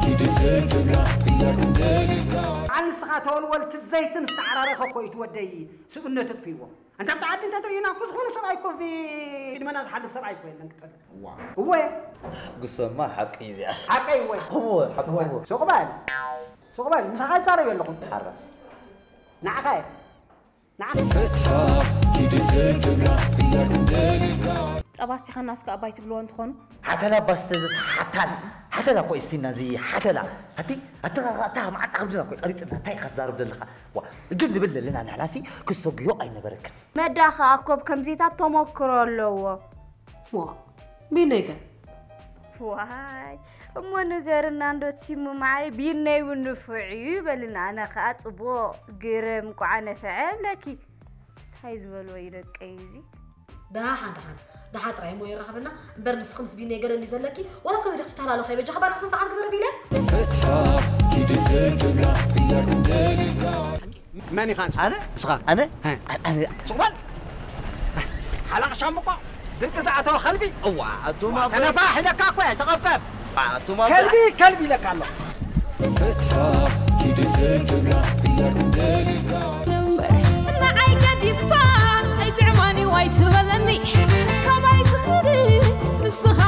ኪዲ ዘይትብላ ቅያር ክንደልካ። ኣንስኻ ተወልወልቲ ዘይቲ ምስ ተዓራረኸ እኮ እዩ እቲ ወደይ ስብእነቱ ኣጥፊእዎ። እንተ ኣብቲ ዓዲ እንተ ትርእዩና እኮ ዝኾነ ሰብኣይ እኮ ብዕድመና ዝሓልፍ ሰብኣይ እኮ የለን ክጠልብ። እወ። ጉሰማ ሓቂ እዩ እዚኣስ። ሓቀይ እወ። ከምኡ ሓቂ ከምኡ። ሱቕ በል። ሱቕ በል። ምሳኻ ይዛረብ የለኹም። ሓራ። ንዓኻ እየ። ንዓኻ። ፍትሓ ኪዲ ዘይትብላ ቅያር ክንደልካ። ጸባ ኣስቲኻና እስከ ኣባይ ትብልዎ እንትኾኑ ሓተላ ባስተዝስ ሓታል ሓተላ እኮ እስቲና እዚ ሓተላ ኣቲ ኣታ ኣታ መዓጣ ከብድና እኮ ቀሪጽና እንታይ ኢኻ ትዛረብ ዘለኻ ዋ ግን ንብል ዘለና ንሕናሲ ክሰግዮ ኣይነበረክን መዳ ኸኣ ኮብ ከምዚታት ተመክሮ ኣለዎ። ዋ ቢነይ ከ ዋይ እሞ ንገርና እንዶ ትሲሙ መዓይ ቢነይ እውን ንፉዕ እዩ ይበልና። ኣነ ኸኣ ጽቡቕ ግርም ቋዕ ነፍዐ እብለኪ። እንታይ ዝበልዎ እዩ ደቀይ እዚ? ደሓን ደሓን ደሓን ጥራይ እሞ የራኽበና እምበር ንስኺ ምስ ቢነይ ገለ እንዲ ዘለኪ ዋላ ከም ዝደክ ትተላለኸ በጃ ኸባር ሰዓት ግበር ቢለ ፍትሓ ኪዲ ዘይትብላ ቅያር ክንደልካ። መን ኢኻ ንስኻ? ኣነ ንስኻ? ኣነ ሀ። ኣነ ሱቕ በል። ሓላቕ ሻምቆ ድርቂ ዝኣተወ ከልቢ። እዋ ኣቱም ኣብ ተነፋሕ ኢለካ እኮ እየ፣ ተቐብቀብ። ኣቱም ኣብ ከልቢ ከልቢ ኢለካ ኣሎ። ፍትሓ ኪዲ ዘይትብላ ቅያር ክንደልካ። እምበር ንዓይ ገዲፍካ ኣይጥዕማኒ ዋይ ትበለኒ ካባይ ትኽድ ንስኻ